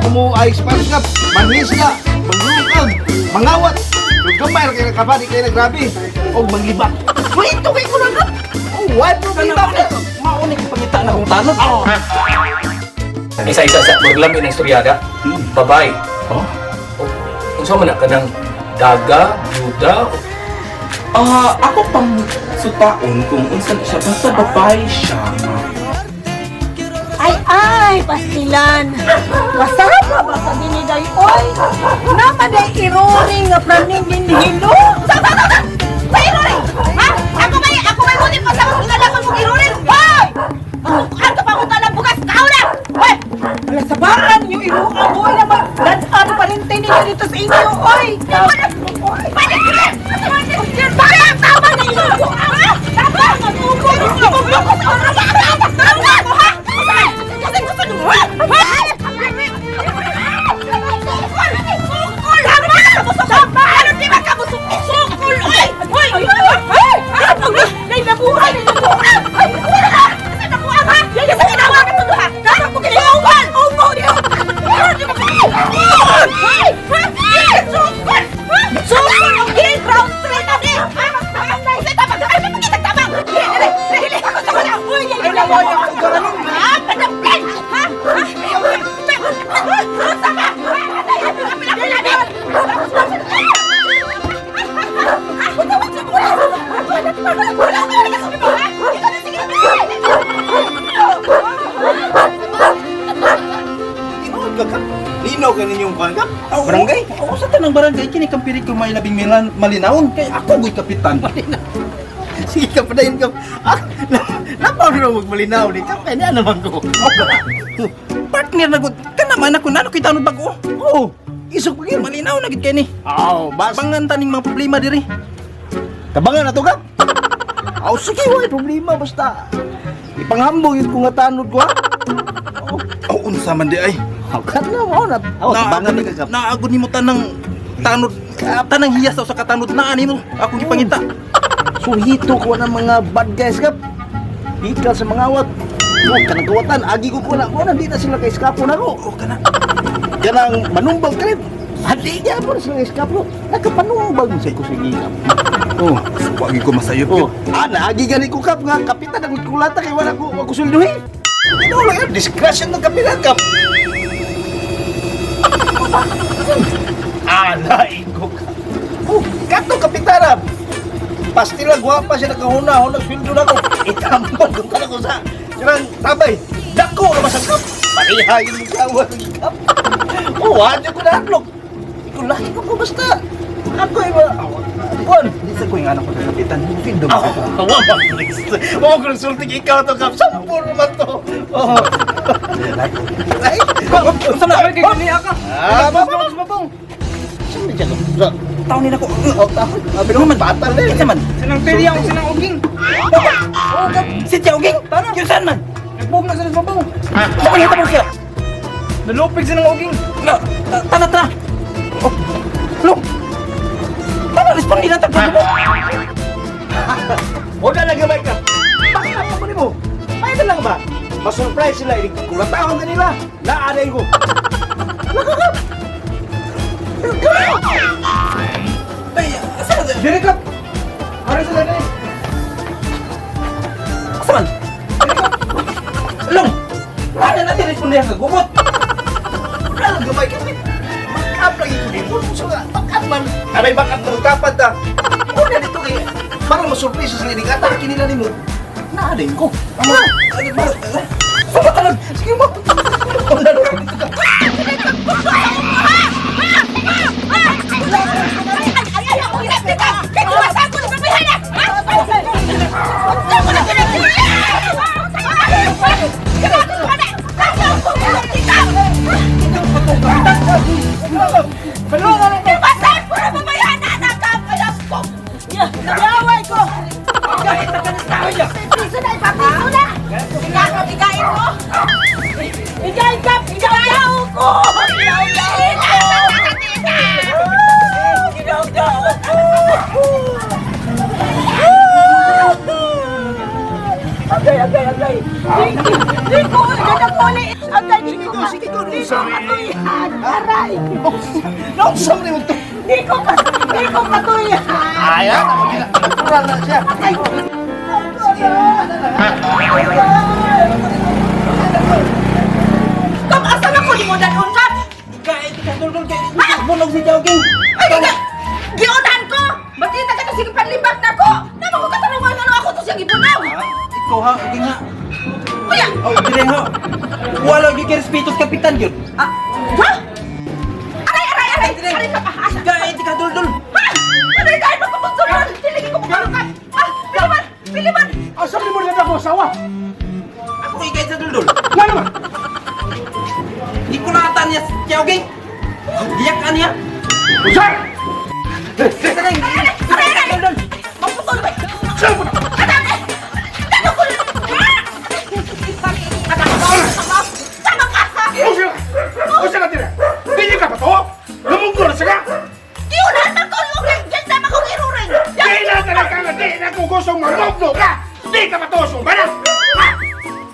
mo ay Spanish kap. Manghis ka, manglukag, mangawat. Ug gamay ra kay kapadi kay na grabe. Og manglibak. Kwento kay ko na kap. Oh, why problema ka? Mauni ko pangita na kong tanod. Oh. Isa-isa sa maglami ng istoryada. Babay. Oh? Unsa man na kanang daga, byuda, Ah, ako pang sutaon kung unsa na siya basta babae siya. Ay, ay, pastilan. Masarap ba ba sa diniday, oy? Naman ay ironing nga praning dinhilo. Sa sa sa sa! Sa iruring! Ha? Ako may huli pa sa mga mong iruring! Hoy! Ano ka pa kung talang bukas? Kauna! Hoy! Wala sa baran yung iruang, oy, naman. Dadaan pa rin ninyo dito sa inyo, oy. Balik ka! Tama! Tama na iruang! Ha? Tama! Tama! Tama! Tama! Ha? Kasi gusto niyo, ha? Ha? Sukol! Tama! Tama! Ano di ba kabusok? Sukol! Oy! Hoy! Hoy! Nay, nabuhay, nay, nabuhay. Ay! Kasi nakuha ha? Kasi ginawa ka to ha? Dapat mo kinaugan! Upo! Ay! Sukol! Sukol! Okay! Round 3 na ni! Ay, tabang! Ay, mapagkitag tabang! Hili! Hili! Ako sa kuna! Uy! Ay, nabuhay ako Ha? Panapin! Ha? Ha? Sama! Tinuod ka kap. Linaw ka ninyong kuan kap. Barangay. Ako sa tanang barangay kini kang piri ko may labing milan malinawon kay ako goy kapitan. Sige ka padayon kap. Ah, napaw na magmalinaw ni kap. Kaya naman ko. Partner na gud kana man ako nano kita tanod bag-o. Oh, isok pa gyud. Malinaw na gid kay ni. Aw, bas. Bangan taning mga problema diri. Tabangan na to kap. Aw, sige, wala problema basta. Ipanghambog yun kung nga tanod ko ha. Oh, unsa man di ay. Aw, kat na mo na. Aw, tabangan ni ka kap. Naagod nimo tanang tanod tanang hiyas sa katanod na ani mo akong gipangita. Suhito ko ng mga bad guys kap. Hikal sa mga awat. Oh, kanang kawatan, agi ko ko na. Ko na, di na sila kay eskapo na ko. Oh, kana. Kanang manumbag ka rin. Hindi niya po na sila kay eskapo. Nakapanumbag mo sa ko sige kap. Oh. Wagi ko masayop. Oh, ah, naagi gani ko kap nga kapitan ang kulata kay wala ko ako sweldohin. Ano lang yan, disgrasya ng kapitan kap. Ah, lain ko ka. Oh, kato kapitana. Pastila gwapa siya nakahuna, huna sweldo na ko. Itambal ko kana ko sa silang tabay. Dako na sa kap. Parihayin mo kawa ng kap. Oh, hadyo ko na hatlok. Ikaw laki ko ko basta. Ako ay mga Buwan, Di sa ko yung anak ko sa kapitan. Findo Ah, wa ba Wa ko nagsulti ikaw to kap. Sampur man to. Oh. Ay, Unsa man kay gani ka? Ah, ba ba ba. Saan na dyan? Taon ni nako. Oh, taon. Abi naman batal eh. Kinsa man? Sinang Pili ako, sinang Uging. Oh, si Tia Uging. Kinsa man? Nagbog na sila sa babaw. Sa man hitabo siya. Nalupig sinang Uging. Na, tana tana. Oh. Lo. Tana respondi na tagpo mo. Wala lang gamay ka. Bakit ako nimo? May na lang ba? Ma-surprise sila ini kulatahon kanila. Naaday ko. Laka kap. Ay, asa man? Dire ka. Ara sila na. Asa man? Long. Tana natin respondi ka gumot. Wala lang gamay ka. Bakap lagi ko dito. So nga, bakap man. Anay bakap na tapad ta. Una dito kay para ma-surprise sila ini atake nila nimo. Naaday ko. Ano? Sama ka lang. Sige mo. Una lang dito ka. Nagaway ko. Kahit na kanis tao niya. Piso na, ipapiso na! Igain mo! Igain kap, igain ko. Ginaw-gaw ko. Agay, agay, agay. Di ko, ganang uli. Agay, di ko. Sige ko, sige ko. Unsa ko katuyan. Aray. Naunsa man nimo to? Di ko katuyan. Ay, natural na siya. Ay. Kap, asa na ko ni mo dadon kap? Kay ka duldul kay bunog si Jogging. Ay, kaya, giunahan ko! Makita ka to sige panlibak na ko! Namo ko katanungan ano ako to siyang ibunaw! Ikaw ha, okay nga. Kuya! Oh, dire ha. Wala gyud kay respeto sa kapitan gyud. Ah, ha? Aray, aray, aray! Aray ka pa! Asa? Kay ka duldul. Ha? Aray ka! Ay, magpapagsulod! Siligi ko mukha ka! Ah, Piliman! Piliman! Asa mo na ako asawa? Ako ikay sa duldul. Nga naman! Di ko nakata niya si Jogging. Giyak ka niya. Unsa? Aray, aray, aray! Magputol ba? Saan mo na? Aray! Ano ko? Ha? Sama ka! Unsa? Unsa ka tira? Dili ka pa to? Lumunggo na siya ka? Giunahan man ko! Ganda man kong iruring! Di na talaga nga, di na kung gustong marugno ka! Di ka pa to, sumana! Ha?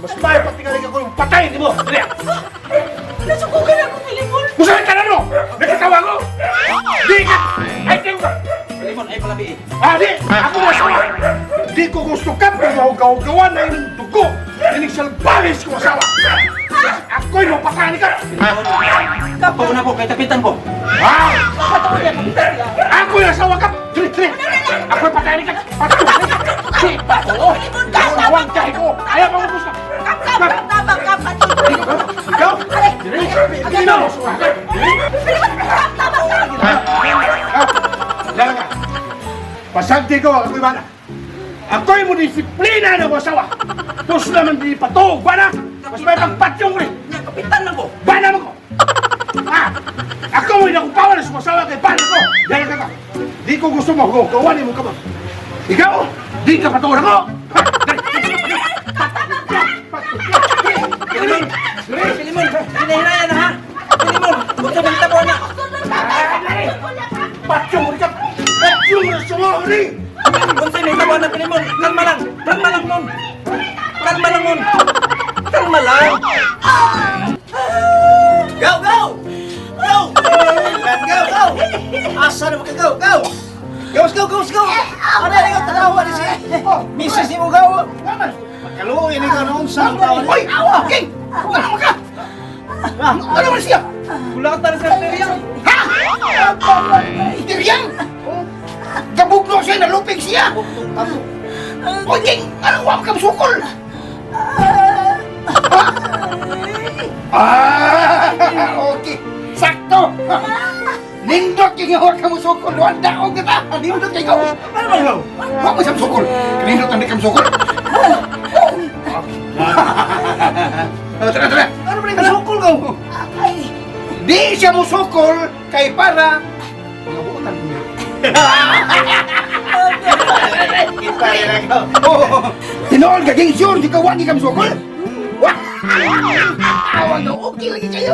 Mas may patingaling ako yung patay ni mo! Dili! Nasukugan ako, Pilimon! Unsa ka tanan mo? Nakatawa ko? Di ka! Ay, tingko ka! Limon ay palabi eh. Ah, di! Ako asawa! Di ko gusto ka, pero mahugaw-gawan na yung dugo! Inig salbalis ko asawa! Ako'y mapatay ka! Ako na ko kay kapitan ko. Ah! Patawag niya, kapitan siya. Ako yung asawa ka! Dili, dili! Ako'y patay ka! Patay ka! Di pa ko! Tawag ka ko! Ayaw mo gusto! Kap, kap, kap, tabang, kap, kap. Ikaw! Dili! Dili na! Dili! Kap, tabang, kap. Lala ka! Pasagdi ko ako'y bana! Ako'y mo disiplina ng asawa! Tapos naman di patog, bana! Mas may pagpatyong rin! Nya kapitan man ko. Bana mo ko! Ha? Ako mo inakupawan sa asawa kay bana ko! Lala ka ka! Di ko gusto mo gawan mo ka ba? Ikaw! Di ka patog ako! Ha? Pilimon. Pilimon, hinahinayan na ha. Pilimon, unsa man tabo na. Patyong rin ka! Patyong rin sa mga rin! Unsa may tabo na Pilimon? Kalma lang. Kalma lang mon. Kalma lang mon. Kalma lang. Go, go! Go! Go, go! Asa na ka, go, go! Go, go, go, go! Ano na ikaw, tanawa ni si Mrs. ni mo, go! Pagkaluoy ni ka noon sa taon. Hoy! King! Ano ka? Ano man siya? Wala ka sa arteriya. Ha? Tiriyang! Gabugno siya, nalupig siya! Hoy, King! Anong wam ka sukol? Ah! Okay. Sakto! Nindot yung huwag ka mo sukol. Wanda ko kita! Nindot kayo! Ano ba yun? Huwag mo siyang sukol! Nindot ang di ka sukol! Tara, tara! Ano ba yung sukol ko? Ay. Di siya musukol kay para mga buotan niya. Kita rin ako. Oh, tinuol ka ging sure di ka wagi ka musukol. Wah! Awa nga okay lagi kayo.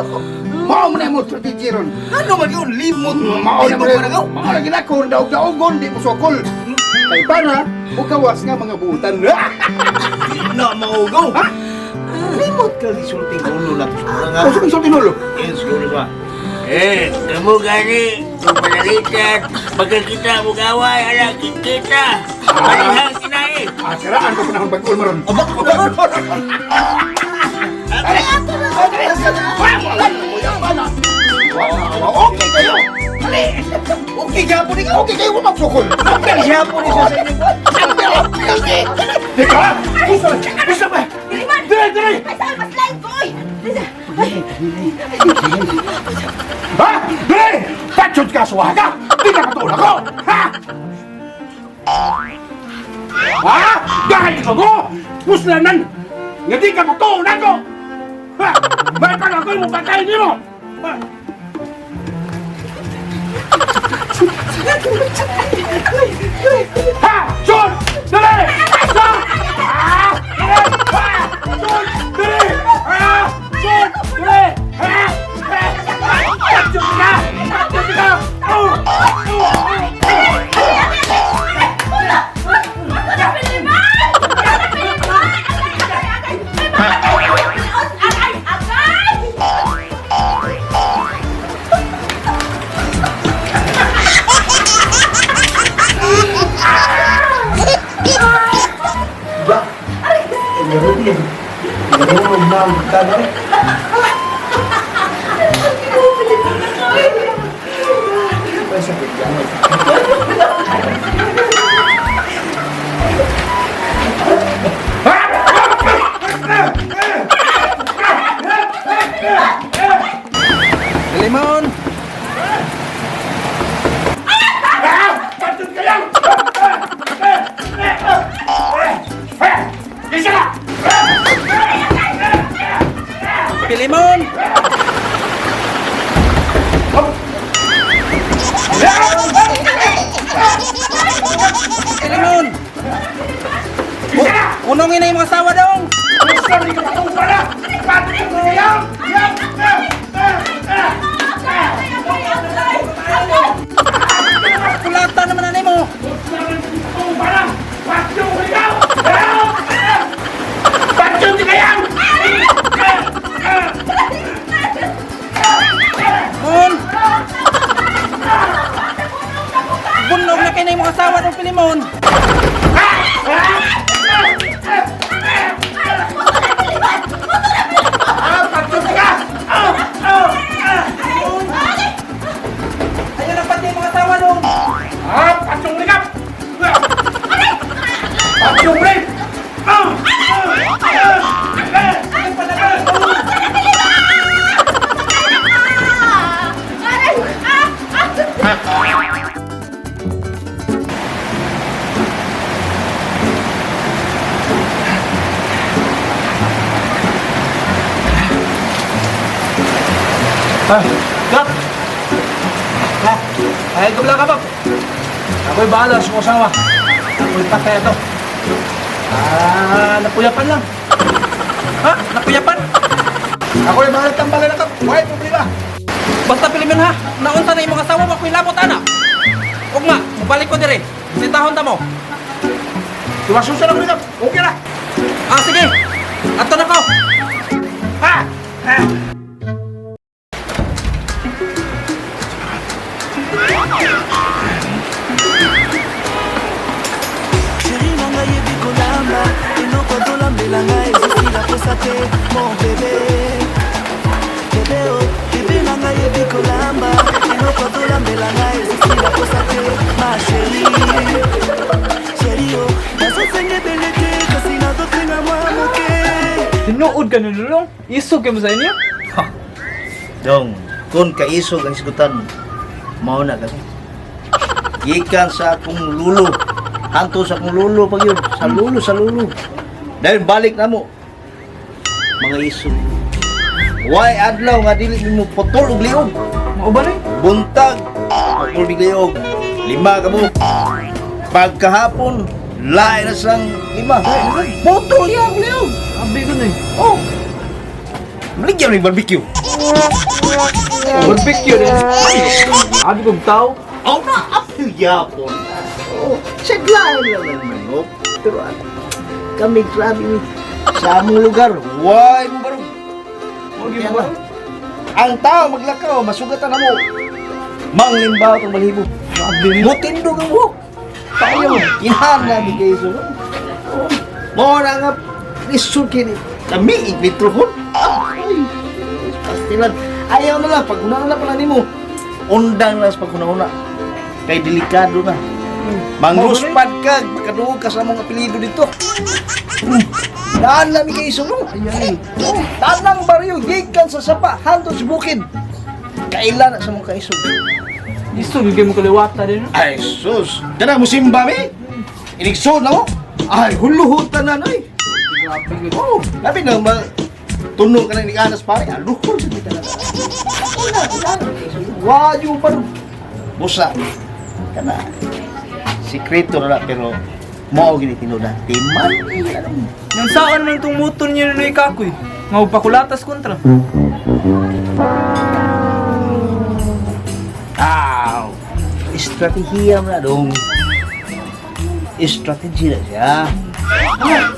Mao man mo strategy ron. Ano man yun? Limot. Mao na Limot mo ka na, go. Mao na gina ko daog-daogon di musukol. Kay para mukawas nga mga buotan. Na, maugaw. Ha? Limot ka, isulting ulo na. Nga. Usa kang sulti nulo. Yes, ulo ba? Eh, kamu gani, kung panalitan, pagkakita mo gaway, ala, kikita. Palihang kinain. Ah, siraan ko panahon bag-ul maron. Okay kayo. Dali. Okay, gapon ikaw. Okay kayo wa magsukol. Okay, gapon siya sa inyo. Teka! Gusto! Gusto ba? Piliman! Dire! Dire! Ay, saan mas lain ko, oy! Ha? Dire! Patsod ka suwa ka! Di ka patulog ako! Ha? Ha? Dahil ikaw ko! Puslanan! Nga di ka patulog ako! Ha? May pag-ako'y mo patay nimo! Ha? Ha! Sun! Dire! Sun! Ha! Dire! Ha! Sun! Dire! Ha! Sun! Dire! Ha! Ha! Patsod ka! Patsod ka! Oh! Oh! Aray, aray! Nahulog na ang bintana eh. Ay, sakit yan. Limon! Patun kayo! Isa ka! Pilimon! Pilimon! Isa ka! Unongin na yung mga asawa dong! Gusto rin ka patong pala! Patun kayo! Kulata naman na mo! Gusto rin ka patong pala! Patun kayo! Patun kayo! Mon! Bunog na kayo na yung mga asawa dong, Pilimon! Patun ka! Ayun ang pati yung mga asawa dong! Ah, patun ka! Patun rin! Aray! Ah! Ah! Ha? Kap! Ha? Ay, kabla ka, Pap. Ako'y bahala sa asawa. Ako'y patay ito. Ah, napuyapan lang. Ha? Nakuyapan? Ako'y bahala tambalan na, Kap. Why problema? Basta Pilimon ha! Naunsa na yung mga asawa, wako'y labot ana! Ugma, balik ko dire! Sintahon ta mo! Tuwasusan ako ni Kap. Okay na. Ah, sige! Ato na ko! Ha! Ha! Chéri na ngai yebi kolamba eloko azolambela ngai ezosila posa te mon bebe bebe o bebe na ngai yebi kolamba eloko azolambela ngai ezosila posa te ma chéri chéri o nazosenga ebele te kasi nazosenga mwa moke. Tinuod ka nilulong. Isog kay mo sa inyo. Dong, kung kaisog ang sigutan, mao na kasi. Gikan sa akong lulo. Hanto sa akong lulo pag yun. Sa lulo, sa lulo. Dahil balik na mo. Mga isog. Why adlaw nga dili nimo putol og liog? Mao ba ni? Buntag, putol og liog. Lima ka mo. Pagkahapon, lain na silang lima. Putol ya og liog. Abi ko ni. Oh. Maligyan mo yung barbecue. Barbecue din. Abi kog tao. Oh, na apil yapon. Oh, saglaan lang ang manok. Pero ano, kami grabe ni sa among lugar, why mo barog? Wag mo ba? Ang tao maglakaw, masugatan na mo. Manglimbaw itong balibo. Mutindog ang buhok. Tayo, kinahan namin kayo so. Mo na nga, lisod kini. Kami, igbitrohon. Ay, pastilan. Ayaw na lang, pag una na pala nimo. Undang lang sa pag-una-una. Kay delikado na. Mangruspad ka, makaduog ka sa mga apelyido dito. Daan lang kay sulong. Oh, tanang baryo, gikan sa sapa, hangtod sa bukid. Kailan na sa mga kaisog. Isog kay mo kaliwata din. no? Ay, sus! Kana mo simba mi? Inigsod na mo? Ay, huluhutan na noy. Oh, labi na ma tunog ka na ni Anas pare. Aluhol sa kita na. Wala, wala. Wayo pa rin. Busa. Kana. Sikreto na na, pero mao gini tinuod Timan. Nang saan man tong motor niyo nunoy kakoy? Nga pakulatas kontra. Aw. Estratehiya mo na dong. Strategy na siya.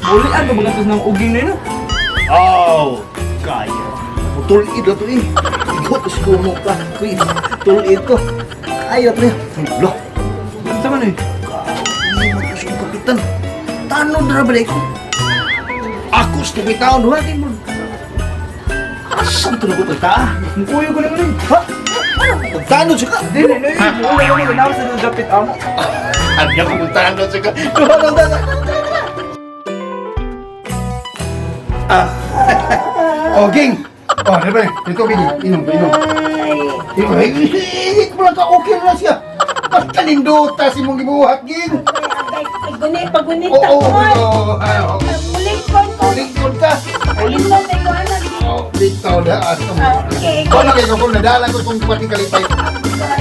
Bulian ka ba ng uging nino? Oh, kaya. Tulid na to eh. Igot ko mo pa. Kuy, tulid ko. Kaya to eh. Loh, Unsa man eh? hindi mo ito kapitan. Tanod na ba ko? Ako sa tubitaon, wala din mo. Asan ito na ko pagtaa? Mukuyo ko na Noy. Ha? Pagtanod siya ka? Dili, Noy. Mukuyo ko na sa dapit amo. Ano ko pagtanod siya ka? Duha na na. Ah. Oh, ging. Oh, di ba? Ito, bini. Inom, inom. Ay, Ay, mo lang ka okay na siya. Basta nindota si mong gibuhat, ging. ay, ay, gunit, pagunit Oo, ako. oo, oo. Mulingkon ko. Lingkod ka. Mulingkon tayo, anak. Oh, bitaw na ato. Okay. Kung na kayo, kung nadala ko kung pati kalipay.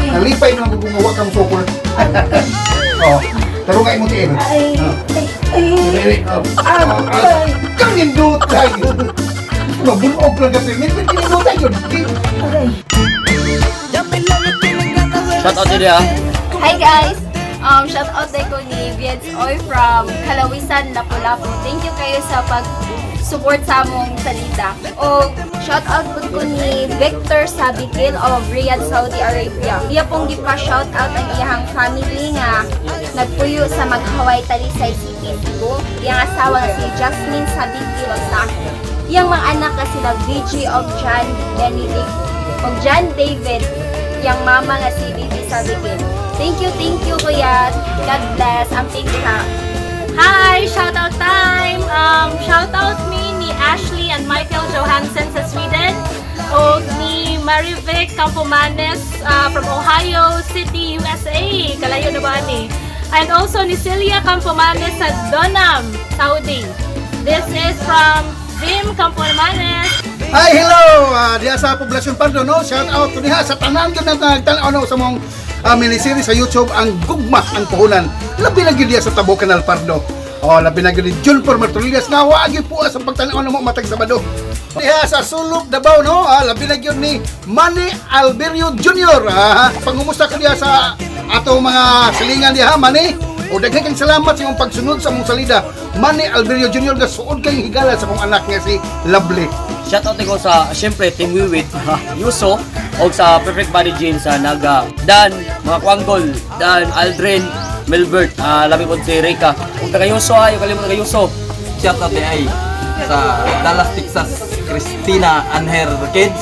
Nalipay na lang kung gawa kang sukol. Oh, taro nga imong tiil. Ay, ay, ay. Dili, oh. Ah, kang nindota yun. Mabunog lang kasi. Nindota yun. Ging. Aray. Shout out to ah. Hi guys! Shout out day ko ni Viets Oy from Kalawisan, Lapu-Lapu. Thank you kayo sa pag-support sa among salita. O shout out pud ko ni Victor Sabikil of Riyadh, Saudi Arabia. Iya pong gipa-shout out ang iyang family nga nagpuyo sa Maghaway, Talisay City, Cebu. Iyang asawa nga si Jasmine Sabikil og sa iyang mga anak nga sila VG of John Benedict og John David, iyang mama nga si Bibi Sabikil. Thank you, Kuya. God bless. Amping ka. Hi! Shout out time! Shout out me ni Ashley and Michael Johansen sa Sweden o ni Marivic Campomanes from Ohio City, USA. Kalayo na ba ni? And also ni Celia Campomanes sa Donam, Saudi. This is from Vim Campomanes. Hi, hello! Diya sa Poblasyon Pardo, no? Shout out to niya sa tanan gyud na nagtan-aw no, sa mong miniseries sa YouTube, ang Gugma ang Puhunan. Labi na gyud diya sa Tabo Canal Pardo. Oh, labi na gyud ni John Por Martolillas nga wa gyud po sa pagtan-aw namo matag Sabado. Diha sa Sulop Davao, no? Labi na gyud ni Manny Alberio Jr. Pangumusta ko diha sa atong mga silingan diha, Manny. O daghan kang salamat sa imong pagsunod sa mong salida. Manny Alberio Jr. nga suod kayong higala sa akong anak nga si Lovely. Shout out ko sa syempre Team Wiwit, Yuso og sa Perfect Body Gym sa Naga. Dan, mga Kwanggol, Dan, Aldrin, Melbert, labi po si Rika. Ug taga Yuso ayo kalimot taga Yuso. Shout out ay sa Dallas, Texas, Christina and her kids.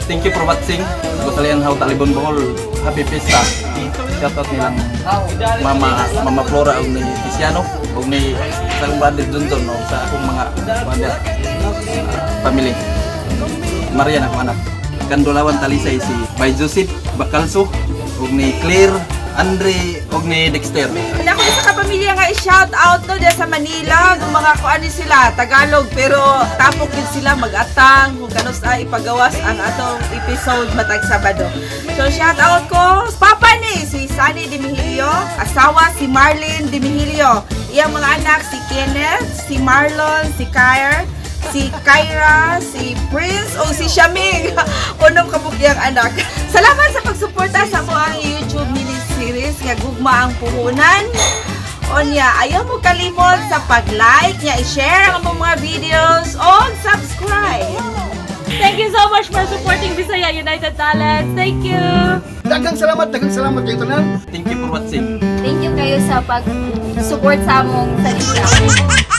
Thank you for watching. Gusalian How Talibon Bohol. Happy Fiesta. Shout out nilang Mama Mama Flora ug ni Tiziano ug ni sa akong brother Junjun ug sa akong mga brother family. Maria na akong anak. Kandulawan Talisay si Bay Joseph Bacalso ug ni Claire Andre ug ni Dexter. Ako isa ka pamilya nga i-shout out no diya sa Manila, ng mga kuan ni sila Tagalog pero tapok yun sila mag-atang kung kanus ay ipagawas ang atong episode matag Sabado. So shout out ko papa ni si Sunny Demihilio, asawa si Marlene Demihilio, iyang mga anak si Kenneth, si Marlon, si Kyre, si Kyra, si Prince o si Shaming. Unong kabukyang anak. Salamat sa pagsuporta sa ako ang YouTube mini-series nga Gugma ang Puhunan. Onya, ayaw mo kalimot sa pag-like, nya i-share ang among mga videos o subscribe. Thank you so much for supporting Bisaya United Talents. Thank you! Daghang salamat kayo tanan. Thank you for watching. Thank you kayo sa pag-support sa among salita.